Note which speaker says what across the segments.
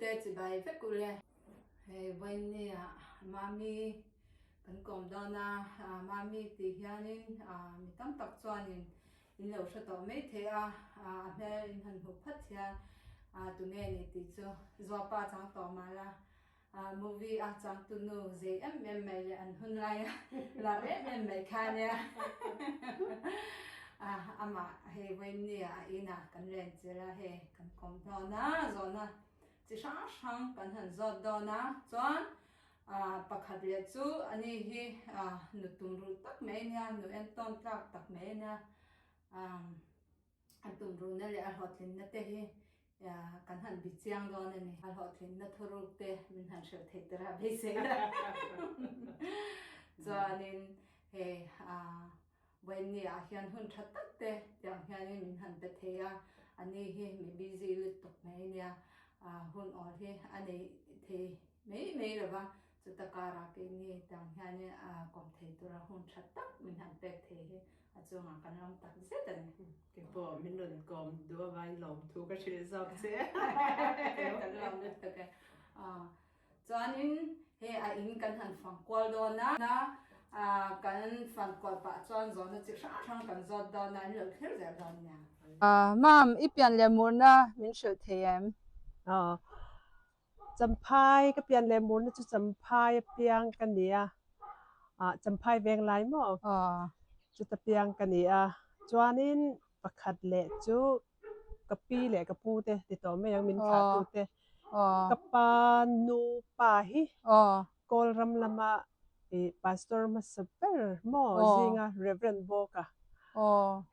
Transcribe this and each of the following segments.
Speaker 1: te chibai vek u le. Hei vawinia Mami kan kawm dawn a, Mami tih hianin mi tam tak chuanin in lo hre tawh mai thei a, a hmel in han hmuh phat hian tunge ni tih chu Zuapa chang tawh mahla Movie a changtu nu zei em em mai leh an hun laia lar em em mai kha ania. Amah hei vawinia a inah kan len chilh a, hei kan kawm dawn a, zawhna chi hrang hrang kan han zawt dawn a, chuan pakhat leh chu ani hi nu tumruh tak mai ania, nu entawn tlak tak mai ania. A tumruhna leh a hlawhtlinna te hi kan han bi chiang dawn a ni. A hlawhtlinna thuruk te min han hrilh theih tura beisei la. Chuanin hei Vawiinni ah hian hun tha tak te tiang hianin min han pe thei a, a ni hi mi busy lutuk mai ania, hun awl hi a nei thei mai mai lo va, chuta karah keini tiang hianin kawm thei tura hun tha tak min han pek thei hi A chungah kan ram tak zet a ni.
Speaker 2: Kei pawh min rawn kawm duh avangin lawmthu ka hrilh zawk che.
Speaker 1: Kan lawm lutuk e. Chuanin hei a in kan han fang kual dawn a, kan fang kual pah chuan zawhna chi hrang hrang kan zawt dawn a, an lo thlir zel dawn nia. Mam, i pian leh murna min hrilh thei em?
Speaker 2: Champhai ka pian leh murna chu Champhai a piang ka ni a, ah Champhai veng lai maw? Chuta piang ka ni a, chuanin pakhat leh chu ka pi leh ka pu te ti tawh mai ang min thlah tu te, ka pa nu pa hi Kawlram lama ih pastor hmasa ber maw zinga Reverend Bawka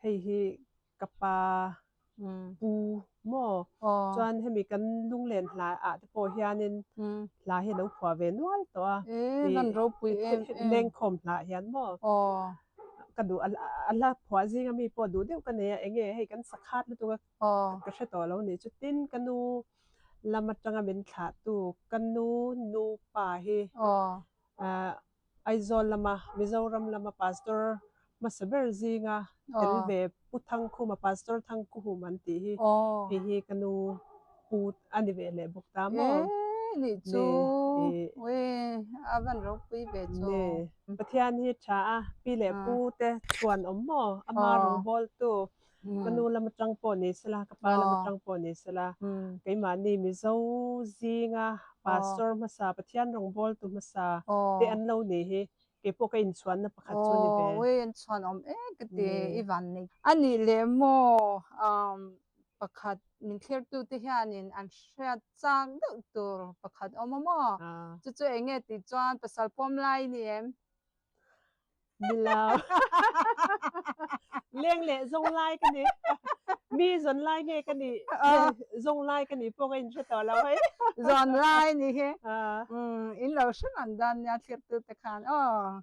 Speaker 2: hei hi ka pa pu maw chuan hemi kan lunglen hla ah te pawh hianin hla hi a lo phuah ve nual tawh a lengkhawm hla ah hian maw ka duh a hla phuah zinga mi pawh duh deuh ka nei a enge hei kan sakhat lutuk a ka hre tawh lo nih chu tin ka nu lam atanga min thlah tu ka nu nupa hi Aizawl lama Mizoram lama Pastor hmasa ber zinga tel ve Pu Thangkhuma, Pastor Thangkuhum an tih hi hei hi ka nu pu a ni ve leh bawk ta maw?
Speaker 1: Ee nih chu a van ropui ve chu.
Speaker 2: Pathian hi tha a, pi leh pu te chhuan awm maw? Ama rawngbawltu Ka nu lam atang pawh ni sela, ka pa lam atang pawh ni sela, keimahni Mizo zinga Pastor hmasa, Pathian rawngbawltu hmasa te an lo ni hi keipawh ka inchhuanna pakhat chu a ni ve.
Speaker 1: Aw, an chhuan awm em ka ti, i van nei. A nih leh maw pakhat min thlirtute hianin an hriat chak deuh tur pakhat awm a maw? Chu chu eng nge tih chuan pasal pawm lai ni em?
Speaker 2: Ni lo. Leng leh zawng lai ka ni. Mi zawn lai nge ka nih? Zawng lai ka nih pawh ka inhre tawh lo hei.
Speaker 1: Zawn lai ni hi. In lo hre man dan nia thlirtu te khan aw.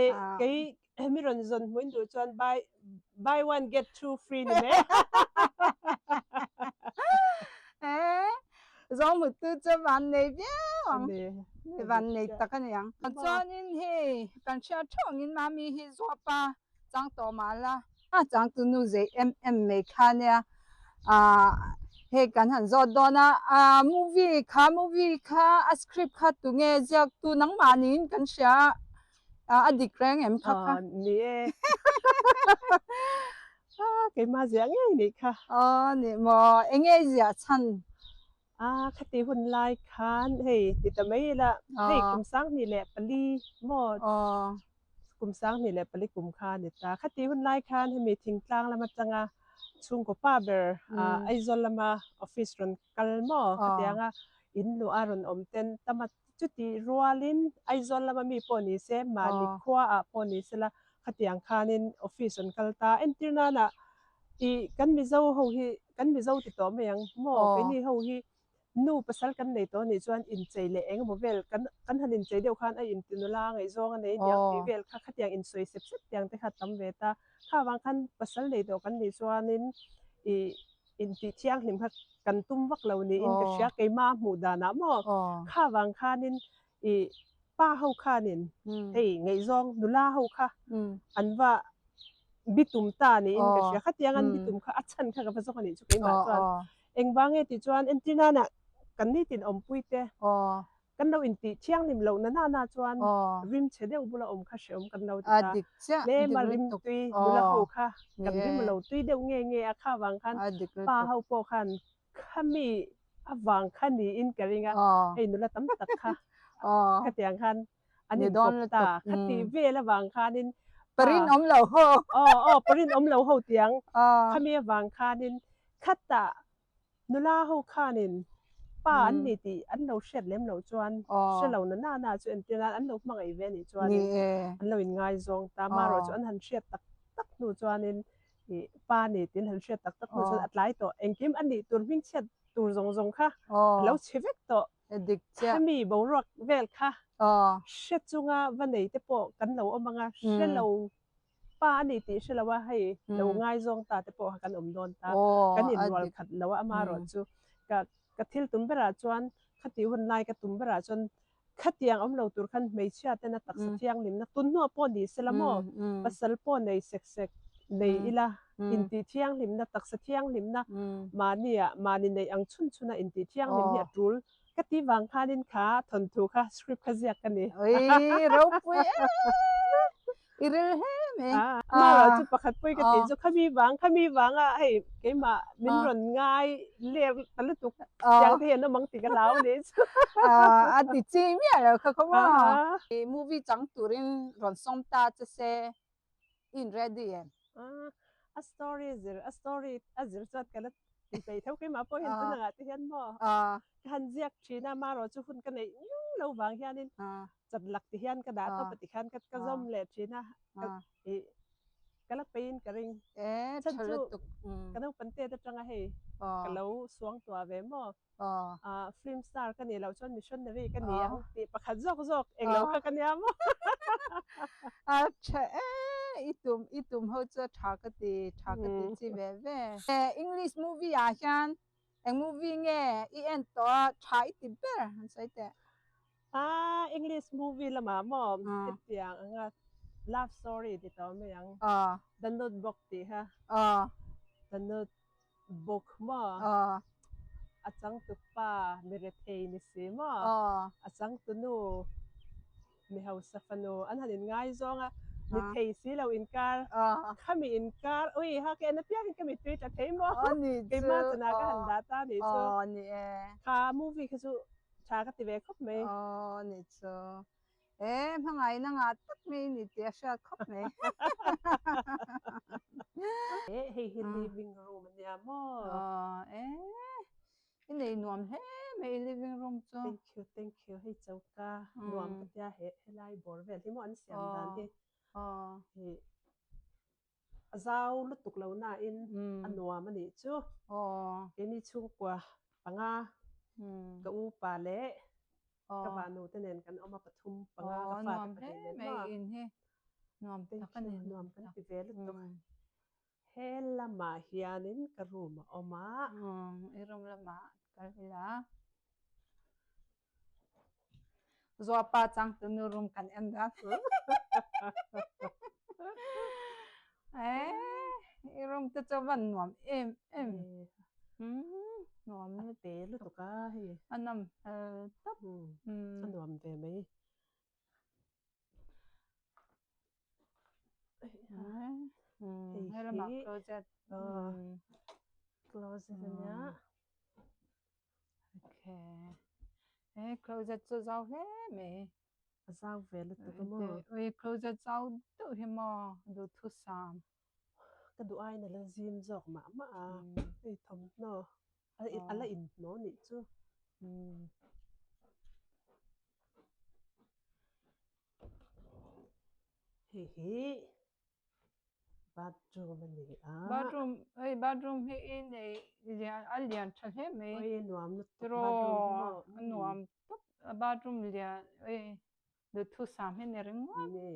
Speaker 2: E kei hemi rawn zawn hmuh in duh chuan buy buy one get two free ni mai.
Speaker 1: Zawng hmutu chu van nei viau ang. Van nei tak a ni ang. Chuanin hei kan hriat theuh angin Mami hi Zuapa chang tawh mah la. A changtu nu zei em em mai kha nia. Hei kan han zawt dawn a, movie kha movie kha a script kha tunge ziaktu nangmah niin kan hria a, a dik reng em kha kha?
Speaker 2: Ni e. Keimah ziah ngei nih kha.
Speaker 1: Aw ni maw, enge i ziah chhan?
Speaker 2: A khati hun lai khan hei ti ta mai ila, hei kum 2004 maw kum 2004 kum kha a ni ta. Khati hun lai khan hemi thingtlang lam atanga chhungkaw pa ber Aizawl lama office rawn kal maw khatianga in luah a rawn awm ten tama Chuti rualin Aizawl lama mi pawh ni se, mahni khuaah pawh ni sela khatiang khanin office an kal ta. Entir nana i kan Mizo ho hi, kan Mizo ti tawh mai ang maw? Keini ho hi nu pasal kan nei tawh anih chuan inchei leh eng emaw vel kan kan han inchei deuh khan a inti nula ngaihzawng a nei aniang tih vel kha khatiang insawi sep sep tiang te kha a tam ve ta. Kha avang khan pasal nei tawh kan nih chuanin i Intih thianghlim kha kan tum vak lo niin ka hria, keimah a hmuh danah maw? Kha vang khanin i pa ho khanin hei ngaihzawng nula ho kha an va bitum ta niin ka hria, khatiang an bitum kha a chhan kha ka va zawk a nih chu keimah chuan. Engvang nge tih chuan entir nana. Kan nitin awmpui te kan lo intih thianghlim loh na nana chuan rim chhe deuh bula awm kha hreawm kan lo ti ta. Tlema rim tui nula ho kha kan rim lo tui deuh nge nge a kha vang khan pa ho pawh khan khami avang kha niin ka ring a, hei nula tam tak kha khatiang khan an inkawp ta. Khatih vel avang khanin pa
Speaker 1: Parinawm lo ho.
Speaker 2: Aw aw parinawm lo ho tiang khami avang khanin khatah Nula ho khanin pa an ni tih an lo hriat lem loh chuan hre lo na na na chu entir nan an lo hmangaih ve anih chuanin an lo inngaizawng ta. Amaherawh chu an han hriat tak tak hnu chuanin ih pa ni tih an han hriat tak tak hnu chuan a tlai tawh. Engkim a nih tur hmingchhiat tur zawng zawng kha a lo chhe vek tawh. Hemi boruak vel kha hre chunga va nei te pawh kan lo awm ang a, hre lo Pa a ni tih hre lo a, hei lo ngaizawng ta te pawh kha kan awm dawn ta. Kan inrual khat lo a, amaherawh chu ka ka thil tum berah chuan khati hun lai ka tum berah chuan khatiang awm lo tur khan hmeichhia tena taksa thianghlimna tun hnuah pawh ni sela maw, pasal pawh nei sek sek nei ila intih thianghlimna taksa thianghlimna mahnia mahni neih ang chhun chhuna intih thianghlim hi a tul Ka ti vang khanin kha thawnthu kha script kha ziak ka ni.
Speaker 1: Ui ropui e i ril hem e.
Speaker 2: Mara chu pakhat pawh i ka tih chu khami vang khami vanga hei keimah min rawn ngai ler ta lutuk tiang te hian awm ang tih ka hlau a nih chu.
Speaker 1: A ti chi miah lo kha khaw maw. Movie chang turin rawn sawm ta che se i in ready em?
Speaker 2: A story zir a story a zir chuan ka la ti peih tho keimah pawh hian tun angah te hian maw ka han ziak thin a marawh chu hun ka neih ngiau lo vang hianin chat lak ti hian ka dah tawp a ti khan ka zawm leh thin a ih ka la peiin ka ring chhan chu ka naupang tet atanga hei ka lo suang tuah ve maw. Film star ka nih loh chuan missionary ka ni ang tih pakhat zawk zawk eng lo kha ka nia maw?
Speaker 1: A tha e, i tum i tum ho chu a tha ka ti, tha ka ti chi ve ve. English movie ah hian eng movie nge i en tawh a tha i ti ber han sawi teh.
Speaker 2: A English movie lamah maw hetiang anga love story ti tawh mai ang. The Notebook tih kha. The Note. Bawk maw? A changtu pa mi rethei ni si maw? A changtu nu mi hausa fanu an han inngaizawng a, mi thei si lo inkar, khami inkar, ui ha ka en apiangin ka mittui tla thei maw? Keimah chana ka han dah ta nih chu. Kha movie kha chu tha ka ti ve khawp mai.
Speaker 1: E hmangaihna ngah tak mai i ni tih a hriat khawp mai.
Speaker 2: E hei hi living room a nia maw?
Speaker 1: Aw e i nei nuam hle mai i living room chu.
Speaker 2: Thank you thank you hei choka nuam ka tia he helai bawr vel hi maw an siam dan hi.
Speaker 1: Aw.
Speaker 2: Hei a zau lutuk lo nain a nuam a nih chu. Keini chhungkua panga ka upa leh ka vanu te nen kan awm a pathum panga ka fate pahnih nen maw. Thank you nuam kan ti ve lutuk. He lamah hianin ka room a awm a.
Speaker 1: I room lamah kal ila. Zuapa changtu nu room kan en dan. Eh, i room te chu van nuam em em. Nuam
Speaker 2: a te lutuk a hei.
Speaker 1: A nawm hmel tawp.
Speaker 2: A nuam ve mai.
Speaker 1: Hei lamah closet.
Speaker 2: Closet ania.
Speaker 1: Okay. Eh, closet chu zau hle mai.
Speaker 2: A zau ve lutuk a maw?
Speaker 1: Ui, closet zau deuh hi maw? Duhthusam.
Speaker 2: Ka duh aiin a la zim zawk mah mah a. Hei thawmhnaw a la inhnaw nih chu. Hei hi Bathroom a ni a.
Speaker 1: Bathroom, hei bathroom hi i nei lian a lian tha hle mai.
Speaker 2: Oi nuam lutuk bathroom hi maw.
Speaker 1: A nuam tawp a bathroom lian oi duhthusam hi ni ringawt.
Speaker 2: Ni.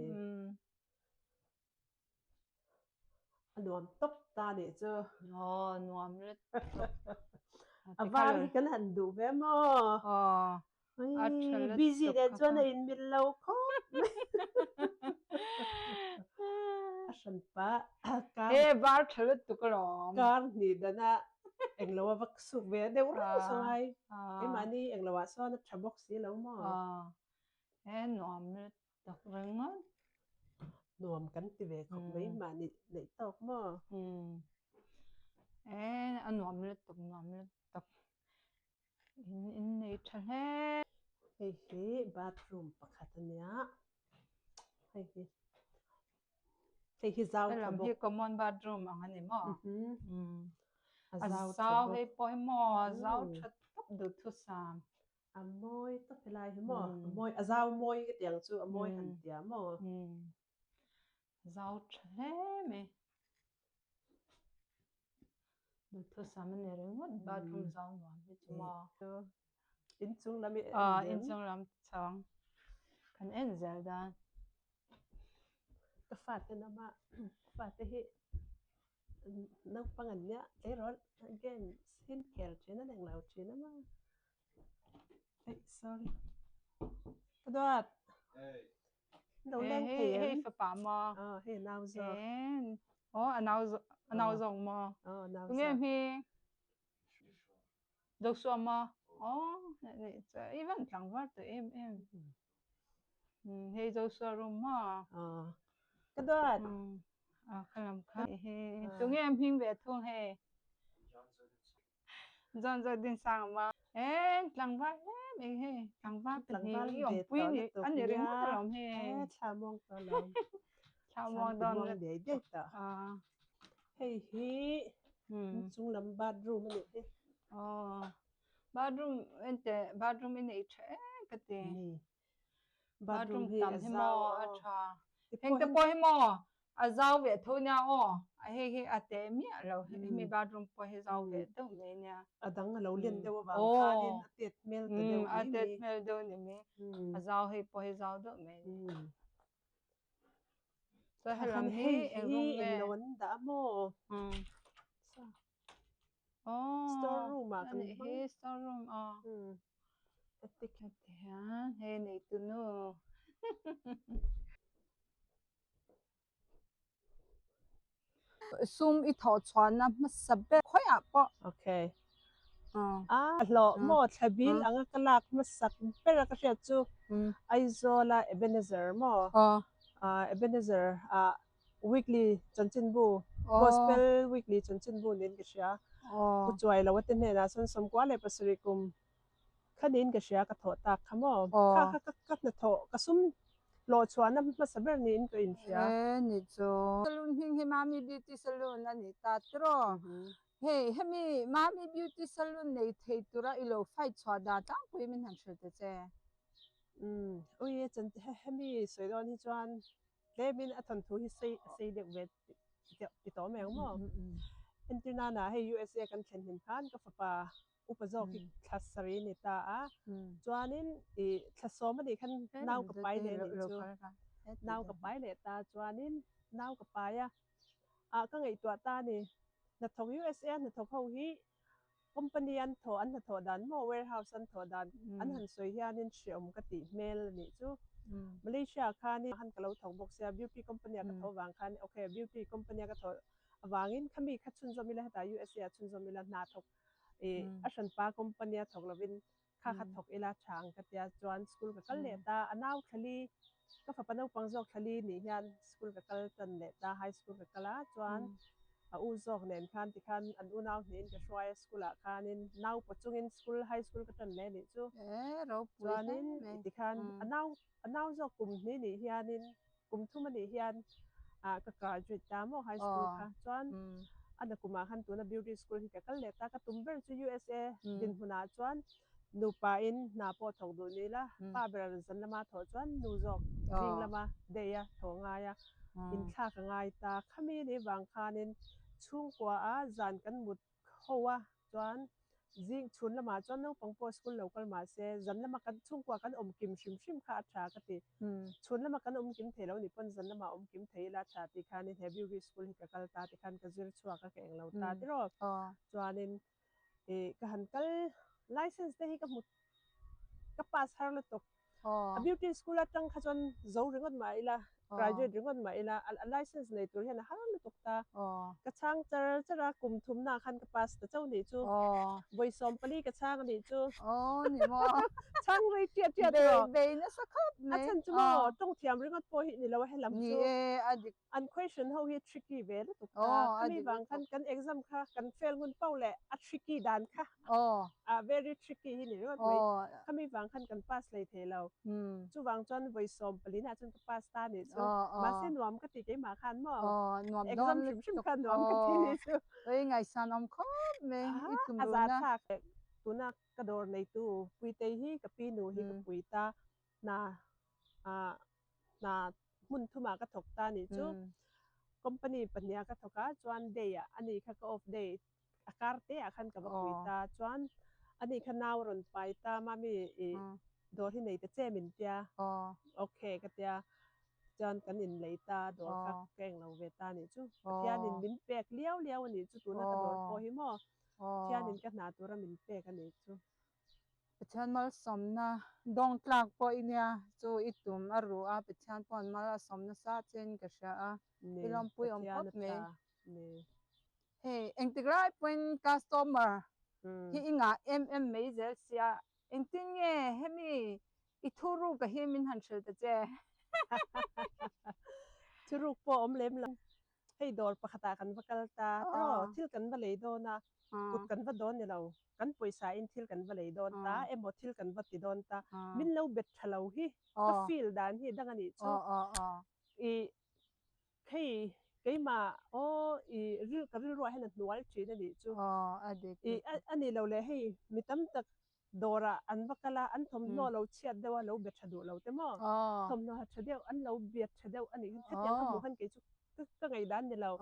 Speaker 2: A nuam tawp ta nih chu.
Speaker 1: Aw nuam lutuk.
Speaker 2: A var hi kan han duh ve maw.
Speaker 1: Aw. A tha lutuk.
Speaker 2: Busy nen chuan a inmil lo khawp mai. A hran pah.
Speaker 1: He var tha lutuk alawm.
Speaker 2: Kar hnih dana. Englo a va suk ve deuh reng sa ngai. Keimahni englo ah sawn a tha bawk si lo maw?
Speaker 1: E nuam tak ringawt.
Speaker 2: Nuam kan ti ve khawp mai mahni neih tawk maw?
Speaker 1: E a nuam lutuk nuam lutuk. In in nei tha hle.
Speaker 2: Hei hi bathroom pakhat a nia. Hei hi hei hi zau tha
Speaker 1: Helam
Speaker 2: bawk.
Speaker 1: hi common bathroom ang a ni maw?
Speaker 2: A
Speaker 1: A
Speaker 2: zau tha
Speaker 1: zau
Speaker 2: bawk.
Speaker 1: hei pawh hi maw a zau tha tawp duhthusam.
Speaker 2: A mawi tawp helai hi maw? A mawi a zau mawi ka tiang chu a mawi han tia maw?
Speaker 1: Zau tha hle mai. Duhthusam a ni ringawt bathroom zau nuam hi chu maw?
Speaker 2: Inchung lam i en
Speaker 1: Aw
Speaker 2: em?
Speaker 1: Inchung lam chhawng kan en zel dan.
Speaker 2: Ka fate lama fate hi naupang an nia tleirawl games hin khel thin an englo thin a maw? Eih sorry ka duat. Lo leng thei em?
Speaker 1: Hei fapa maw?
Speaker 2: Aw hei a nau zawk.
Speaker 1: Aw a nau a nau zawk maw?
Speaker 2: Aw a nau
Speaker 1: Tunge
Speaker 2: zawk.
Speaker 1: hming? Joshua maw? Aw i van tlangval tawh em em. Hei Joshua room maw?
Speaker 2: Aw ka duat.
Speaker 1: Aw kha lam kha. Tunge hming ve thung hei? Zawn zawk din sang a maw? E tlangval hle mai hei tlangval pahnih i awmpui ni a ni ringawt alawm hei.
Speaker 2: E thla muang tawh alawm.
Speaker 1: Thla muang dawn
Speaker 2: muang diai diai tawh. Hei hi inchung lam bathroom a nih hi.
Speaker 1: Aw bathroom enteh bathroom i nei tha em ka ti.
Speaker 2: Ni.
Speaker 1: Bathroom tam hi maw a tha. Heng te pawh hi maw a zau ve tho nia aw. Hei hi a teh miah lo hemi bathroom pawh hi zau ve deuh mai nia.
Speaker 2: A dang a lo len deuh avang khanin a tet hmel ta deuh mai
Speaker 1: A tet hmel deuh ni mai. A zau hei pawh hi zau deuh mai ni. Chuan helam hi eng rawng nge?
Speaker 2: Hei hi englo an dah a maw? Store room ah kan hmang.
Speaker 1: Hi store room aw.
Speaker 2: Heti
Speaker 1: hian hei neitu nu. Sum i thawh chhuahna hmasa ber khawiah pawh.
Speaker 2: Okay. A hlawh maw thla bil anga ka lak hmasak ber a ka hriat chu Aizawl a Ebenezer maw? Ebenezer ah Weekly chanchinbu, Gospel Weekly chanchinbu niin ka hria. Pu Chuai lo ate hnenah sawn 97 kum kha niin ka hria ka thawh tak kha maw? Kha kha ka hnathawh ka sum hlawh chhuahna hmasa ber niin ka inhria.
Speaker 1: E ni chu. Salon hming hi Mami Beauty Salon a ni ta tiraw? Hei hemi Mami Beauty Salon nei thei tura i lo fight chhuah dan tlangpui min han hrilh ta che.
Speaker 2: Umm ui e chan hemi sawi dawn hi chuan Tlemin a thawnthu hi sei a sei deuh ve ti tawh mai ang maw? Entir nana hei USA kan thlen hlim khan ka fapa upa zawk hi thla sarih a ni ta a, chuanin i thla sawm a nih khan nau ka pai leh a nih chu. Nau ka pai leh ta chuanin nau ka pai a, ah ka ngaihtuah ta a ni. Hnathawk USA hnathawk ho hi Company an thawh an hnathawh dan maw warehouse an thawh dan an han sawi hianin hreawm ka tih hmel a nih chu. Malaysia khanin han ka lo thawk bawk sia beauty company ah ka thawh vang khan ok beauty company a ka thawh avangin khami kha chhunzawm ila hetah USA ah chhunzawm ila hna thawk ih a hranpa company a thawk lovin kha kha thawk ila tha ang ka tia chuan school ka kal leh ta a nau thlali ka fapa naupang zawk thlali nih hian school ka kal tan leh ta high school ka kal a chuan a u zawk nen khan tikhan an unau hnihin ka hruai a school ah khanin nau paw chungin school high school ka tan leh nih chu chuanin tikhan a nau a nau zawk kum hnih nih hianin kum thum a nih hian ah ka graduate ta maw high school kha chuan a nakumah khan tuna beauty school hi ka kal leh ta ka tum ber chu USA dinhmunah chuan nupa in hna pawh thawk duh ni ila pa ber zan lama thawh chuan nu zawk zing lama day a thawh ngai a inthlak a ngai ta khami ni vang khanin chhungkua a zan kan mut ho a chuan zing chhun lamah chuan naupang pawh school lo kal mah se zan lama kan chhungkua kan awm kim hrim hrim kha a tha ka ti. Chhun lama kan awm kim thei lo nih pawn zan lamah awm kim thei ila a tha tih khanin he beauty school hi ka kal ta ti khan ka zir chhuak a ka eng lo ta tiraw. Chuanin ih ka han kal license te hi ka hmu ka pass har lutuk. A beauty school atang kha chuan zo ringawt mah ila graduate ringawt mah ila a license nei tur hian a har lutuk. lutuk ta. Ka chhang char char a, kum thumna khan ka pass ta chauh nih chu. Vawi 14 ka chhang a nih chu.
Speaker 1: Aw ni maw.
Speaker 2: Chhang rei tiat tiat rawh.
Speaker 1: Bei nasa khawp mai.
Speaker 2: A chhan chu maw tawng thiam ringawt pawh hi ni lo a helam chu.
Speaker 1: Ni e, a dik.
Speaker 2: An question ho hi tricky ve lutuk ta. Khami vang khan kan exam kha kan fail hun pauh leh a tricky dan kha a very tricky hi ni ringawt mai. Khami vang khan kan pass hlei thei lo. Chuvang chuan vawi 14 ah chuan ka pass ta nih chu. Mahse nuam ka ti keimah khan maw? Exam hrim hrim khan nuam ka ti nih chu.
Speaker 1: Oi ngaihsan awm khawp mai i tum
Speaker 2: A za thlak tuna ka dawr neitu Puitei hi ka pi nu hi ka pui ta hna hna hmun thumah ka thawk ta nih chu. Company pahniha ka thawk a chuan day ah ani kha ka off day a kar te ah khan ka va pui ta chuan ani kha nau a rawn pai ta mami i dawr hi nei ta che min tia okay ka tia chuan kan in lei ta dawr kha ka englo ve ta nih chu Pathian in min pek liau liau a nih chu tuna ka dawr pawh hi maw Pathian in ka hna tura min pek a nih chu.
Speaker 1: Pathian malsawmna dawng tlak pawh i nia chu i tum a ru a Pathian pawh an mal a sawm nasa che in ka hria a i lawmpui awm khawp mai. Hei engtik lai pawhin customer hi i ngah em em mai zel sia engtin nge hemi i thuruk a hi min han hrilh ta che.
Speaker 2: Thuruk pawh awm lem lo. Hei dawr pakhatah kan va kal ta tiraw thil kan va lei dawn a kut kan va dawn ni lo kan pawisa in thil kan va lei dawn ta emaw thil kan va ti dawn ta min lo bet tha lo hi ka feel dan hi dang a nih chu i Hei keimah aw i ril ka rilruah hian a hnual thin a nih chu. I a nih loh leh hei mi tam tak dawrah an va kal a, an thawmhnaw lo chhiat deuh a lo be tha duh lo te maw? Thawmhnaw ha tha deuh an lo biat tha deuh a nih khan hetiang ka hmuh khan kei chu ka ngaihdan ni lo.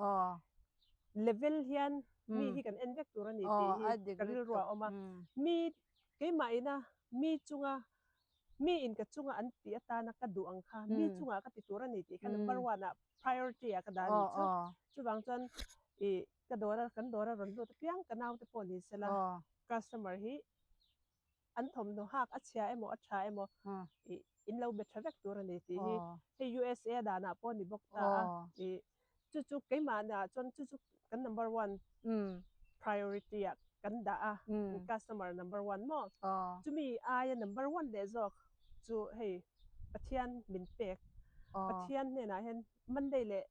Speaker 2: Level hian mi hi kan en vek tur a ni tih hi ka rilruah a awm a. Mi keimah ina mi chunga Mi in ka chunga an tih atana ka duh ang kha mi chungah ka ti tur a ni tih kha number one ah priority ah ka dah a nih chu. Chuvang chuan ih ka dawr a kan dawr a rawn lut apiang ka naute pawh ni sela customer hi an thawmhnaw hak a chhia emaw a tha emaw ih in lo be tha vek tur a ni tih hi hei USA danah pawh a ni bawk ta a ih Chu chu keimahna chuan chu chu kan number one priority ah kan dah a, customer number one maw? Chumi aia number one leh zawk chu hei Pathian min pek, Pathian hnenah hian Monday leh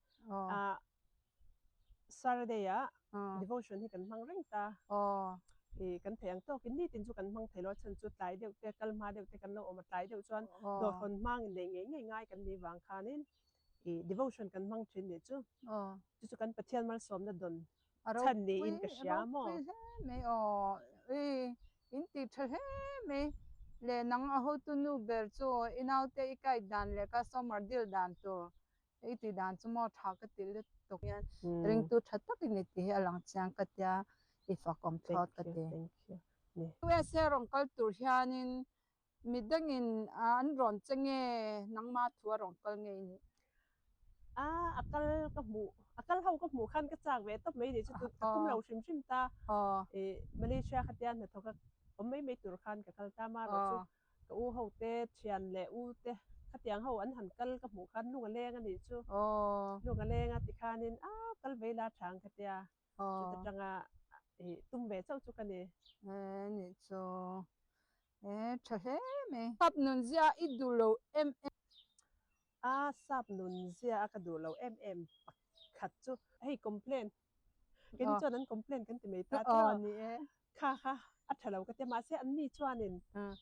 Speaker 2: Saturday ah devotion hi kan hmang reng ta. I kan theih ang tawkin nitin chu kan hmang thei lo a chhan chu tlai deuh te kal hma deuh te kan lo awm a tlai deuh chuan dawrhawn hmangin leh ngei ngei ngai kan nih vang khanin I devotion kan hmang thin nih chu. Chu chu kan Pathian malsawmna dawn chhan niin ka hria maw?
Speaker 1: A ropui hle mai aw. I in ti tha hle mai. Le nang a hotu nu ber chu i naute i guide dan leh customer deal dan tur i tih dan chu maw tha ka ti lutuk hian ringtu tha tak i ni tih hi a lang chiang ka tia i fakawm thlawt ka ti. USA rawn kal tur hianin Mi dangin an rawn che nge nangma thu a rawn kal ngei nih?
Speaker 2: A, a kal ka hmuh, a kal ho ka hmuh khan ka chak ve tawp mai nih chu ka tum lo hrim hrim ta. I Malaysia khatia hnathawk a awm mai mai tur khan ka kal ta marawh chu ka u ho te, thian leh u te khatiang ho an han kal ka hmuh khan lung a leng a nih chu. Lung a leng a tikhanin a kal vei la tha ang khatia Chuta tanga i tum ve chauh chu ka ni.
Speaker 1: E nih chu. E tha hle mai. Sap nun zia i duh lo em em.
Speaker 2: A sap nun zia a ka duh lo em em pakhat chu hei complain. Keini chuan an complain kan ti mai ta tiraw.
Speaker 1: Ni e.
Speaker 2: Kha kha a tha lo ka ti a, mahse anni chuanin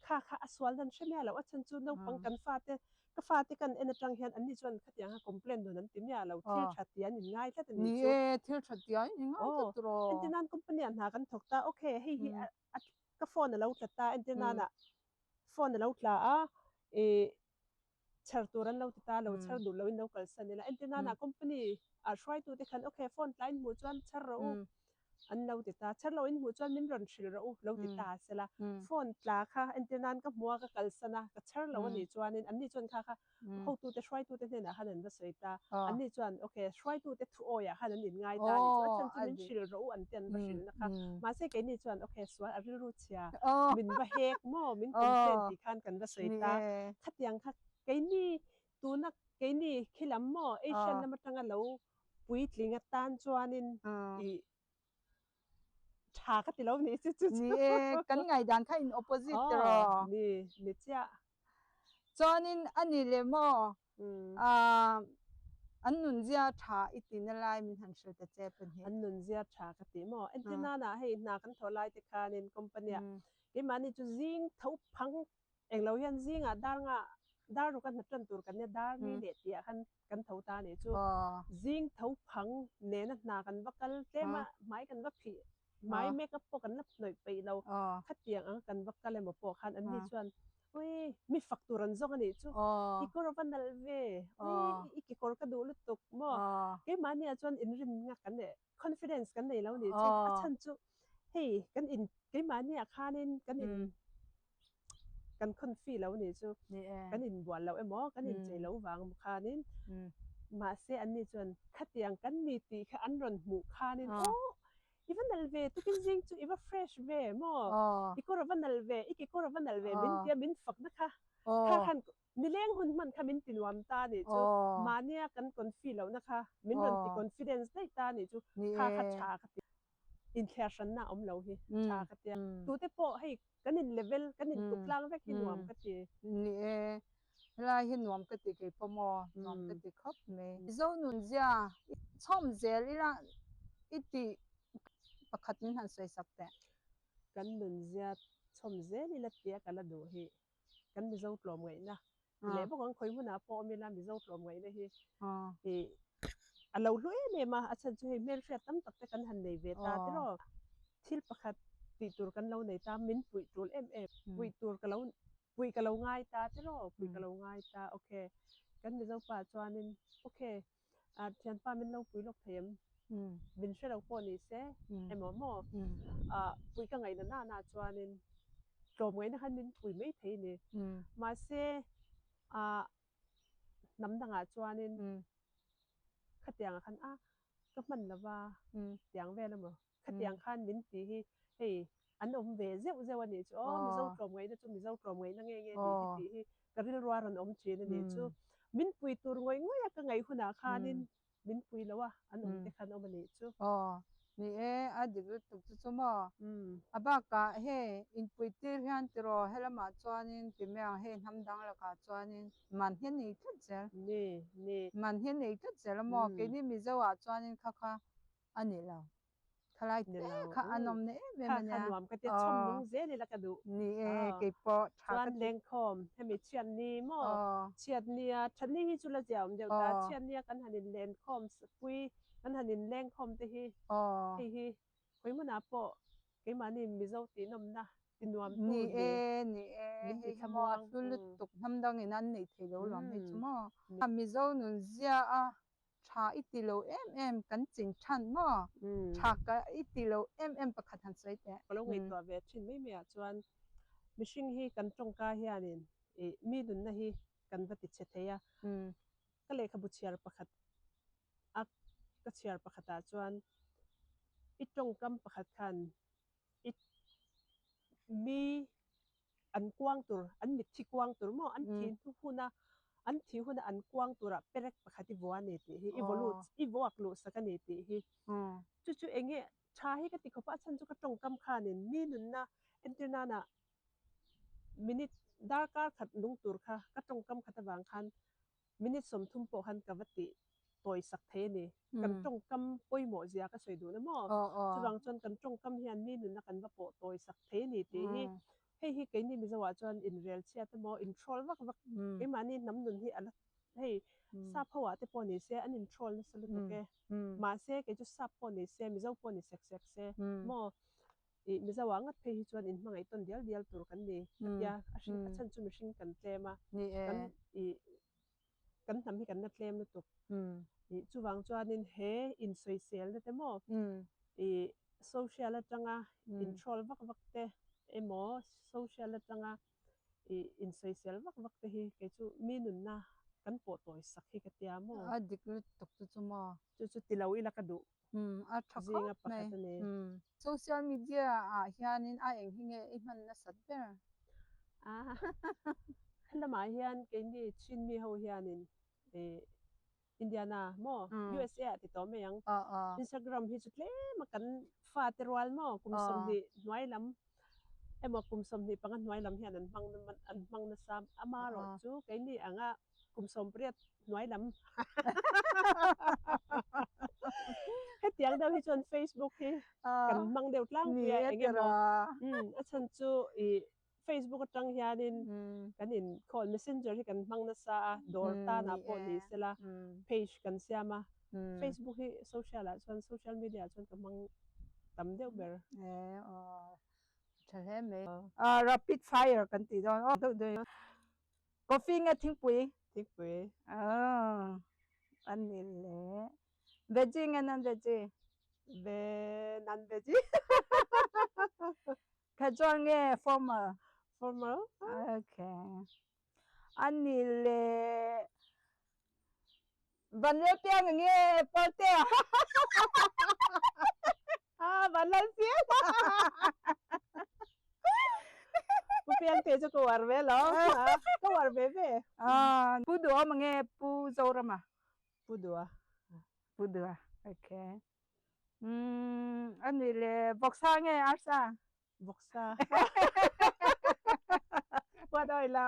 Speaker 2: kha kha a sual nan hre miah lo, a chhan chu naupang kan fate, ka fate kan en atang hian anni chuan khatiang kha complain nun an ti miah lo, thil tha tia an inngai tlat a nih
Speaker 1: chu. Ni e, thil tha tia an inngai tlat tiraw.
Speaker 2: Entir nan company ah hna kan thawk ta, okay hei hi ka phone a lo tla ta, entir nan ah phone a lo tla a, ih chher tur an lo ti ta lo, chher duh loin lo kalsan ila. Entir nana company ah hruaitute khan okay phone tlai in hmuh chuan chher rawh u an lo ti ta, chher loh in hmuh chuan min rawn hrilh rawh u lo ti ta sela. Phone tla kha entir nan ka hmu a ka kalsan a, ka chher lo a nih chuanin anni chuan kha kha hotute hruaitute hnenah khan an va sawi ta. Anni chuan okay hruaitute thu awiah khan an inngai ta a nih chu, a chhan chu min hrilh rawh u an ti an va hrilhna kha. Mahse keini chuan okay sual a rilru chhia min va hek maw min complain tih khan kan va sawi ta. Khatiang kha keini tuna keini khilam maw Asian lam atanga lo Puitling atan chuanin i tha ka ti lo ni chu chu
Speaker 1: Ni e, kan ngaihdan kha in opposite tiraw?
Speaker 2: Aw, ni, ni chiah.
Speaker 1: Chuanin a ni leh maw? Aah, an nunzia tha i ti na lai min han hrilh ta che pahnih.
Speaker 2: An nunzia tha ka ti maw? Entir nana hei hna kan thawh lai te khanin company ah keimahni chu zing tho phang englo hian zingah dar nga dar ruk a hna tan tur kan nia dar ni leh tih ah khan kan tho ta a nih chu. Zing tho phang nena hna kan va kal tlem a hmai kan va phih hmai make up pawh kan la hnawih peih lo khatiang anga kan va kal emaw pawh khan anni chuan Ui, mi fak tur an zawng a nih chu. I kawr a va nalh ve. Ui, i kekawr ka duh lutuk maw? Keimahni ah chuan inrinna kan leh confidence kan nei lo nih chu. A chhan chu hei kan in keimahni ah khanin kan in kan confi lo nih chu. Kan inbual loh emaw kan inchei lo vang emaw khanin mahse anni chuan khatiang kan mi tih kha an rawn hmuh khanin aw I va nalh ve tukin zing chu i va fresh ve maw? I kawr a va nalh ve, i kekawr a va nalh ve min tia min fakna kha kha khan nileng hun hman kha min ti nuam ta a nih chu. Mahnia kan confi lohna kha min rawn ti confidence daih ta a nih chu kha kha tha ka ti. Inthliar hranna a awm lo hi tha ka tia. Tute pawh hei kan in level kan in tuk tlang vek hi nuam ka ti.
Speaker 1: Ni e, helai hi nuam ka ti kei pawh maw, nuam ka ti khawp mai. Mizo nunzia chhawm zel ila i tih pakhat min han sawi sak teh.
Speaker 2: Kan nunzia chhawm zel ila tia ka la duh hi kan Mizo tlawm ngaihna ti leh bawk ang khawi hmunah pawh awm ila Mizo tlawm ngaihna hi i a lo hlu em em a, a chhan chu hei hmelhriat tam tak te kan han nei ve ta tiraw. Thil pakhat tih tur kan lo nei ta, min puih tul em em, puih tur ka lo puih ka lo ngai ta tiraw, puih ka lo ngai ta, ok kan Mizo pa chuanin ok ah thianpa min lo pui lawk thei em, min hre lo pawh ni se emaw maw ah puih ka ngaihna nana chuanin tlawm ngaihna khan min pui mai thei a ni, mahse ah hnam dangah chuanin khatiangah khan a ka hman lova tiang vel emaw khatiang khan min ti hi hei an awm ve zeuh zeuh a nih chu aw Mizo tlawm ngaihna chu Mizo tlawm ngaihna nge nge tih hi tih hi ka rilrua rawn awm thin a nih chu min pui tur ngawih ngawih a ka ngaih hunah khanin min pui lo a an awm te khan awm a nih chu.
Speaker 1: Aw ni e a dik lutuk chu chu maw a bakah hei inpui tir hian tiraw helamah chuanin ti mai ang hei hnam dang lakah chuanin man hi a nei tlat zel.
Speaker 2: Ni ni.
Speaker 1: Man hi a nei tlat zel a maw keini Mizo ah chuanin kha kha a ni lo. Thalai te kha a nawm na em em a nia.
Speaker 2: Kha nuam ka tia chhawm nung zel ila ka duh.
Speaker 1: Ni e, kei pawh tha ka ti.
Speaker 2: Chuan lengkhawm hemi chhiatni maw? Chhiatnia, thatni hi chu la zia awm deuh ta. Chhiatnia kan han in lenkhawm pui, kan han in lengkhawm te hi hei hi khawi hmunah pawh keimahni Mizo tih nawmna ti nuam tu
Speaker 1: ni. Ni e, ni e, hei hi maw a hlu lutuk hnam dangin an neih theih lo lawm hei chu maw. Mizo nun zia a Tha i ti lo em em kan ching than maw? Tha ka i ti lo em em pakhat han sawi teh.
Speaker 2: Ka lo ngaihtuah ve thin mai mai ah chuan mihring hi kan tawngka hianin ih mi nunna hi kan va ti chhe thei a. Ka lehkhabu chhiar pakhat a ka chhiar pakhat ah chuan i tawngkam pakhat khan i mi an kuang tur, an mitthi kuang tur maw, an thi hnu huna, an thi huna an kuang turah perek pakhat i vua a ni tih hi, i vaw lut, i vuak luh sak a ni tih hi. Chu chu eng nge tha hi ka ti khawp a, a chhan chu ka tawngkam khanin mi nunna entir nana minute darkar khat nung tur kha ka tawngkam khat avang khan Minute 30 pawh khan ka va tih tawi sak thei a ni. Kan tawngkam pawimawh zia ka sawi duhna maw? Chuvang chuan kan tawngkam hian mi nunna kan va pawh tawi sak thei a ni tih hi hei hi keini Mizoah chuan inrel chhiat emaw inhrawl vak vak keimahni hnam nun hi a la hei sap ho ah te pawh ni se an inhrawl nasa lutuk e. Mahse kei chu sap pawh ni se Mizo pawh ni sek sek se maw? Ih Mizoah ngat phei hi chuan inhmangaih tawn dial dial tur kan ni ka tia a hring a chhan chu mihring kan tlem a kan ih kan hnam hi kan la tlem lutuk ih chuvang chuanin he insawiselna te maw ih social atanga inhrawl vak vak te emaw social atanga ih insawisel vak vak te hi kei chu mi nunna kan pawh tawi sak hi ka tia maw.
Speaker 1: A dik lutuk chu chu maw.
Speaker 2: Chu chu ti lo ila ka duh.
Speaker 1: A tha khawp mai. Social media ah hianin a eng hi nge i hman nasat ber?
Speaker 2: Helamah hian keini Chin mi ho hianin ih. Indiana maw USA ah ti tawh mai ang. Instagram hi chu tlem a kan fate rual maw kum 20 hnuai lam emaw kum 25 hnuai lam hian an hmang an hmang nasa amarawh chu keini anga kum 18 hnuai lam hetiang deuh hi chuan Facebook hi kan hmang deuh tlangpui a engemaw a chhan chu ih Facebook atang hianin kan in call messenger hi kan hmang nasa a, dawr tanah pawh ni sela page kan siam a, Facebook hi social ah chuan social media ah chuan ka hmang tam deuh ber.
Speaker 1: E aw tha hle mai. Rapid fire kan tih dawn aw deuh deuh coffee nge thingpui?
Speaker 2: Thingpui.
Speaker 1: Aw a ni le. Veggie nge non veggie?
Speaker 2: Ve non veggie.
Speaker 1: Casual nge formal?
Speaker 2: Formal.
Speaker 1: Okay. A ni le Vanlalpianga nge Partea?
Speaker 2: Ah, Vanlalpianga. Pu Piangte chu ka war ve lo. Ka war ve ve.
Speaker 1: Ah, Pu Duhawma nge Pu Zorama?
Speaker 2: Pu Duha.
Speaker 1: Pu Duha. Okay. Umm a ni le vawksa nge arsa?
Speaker 2: Vawksa. Huat awih lo.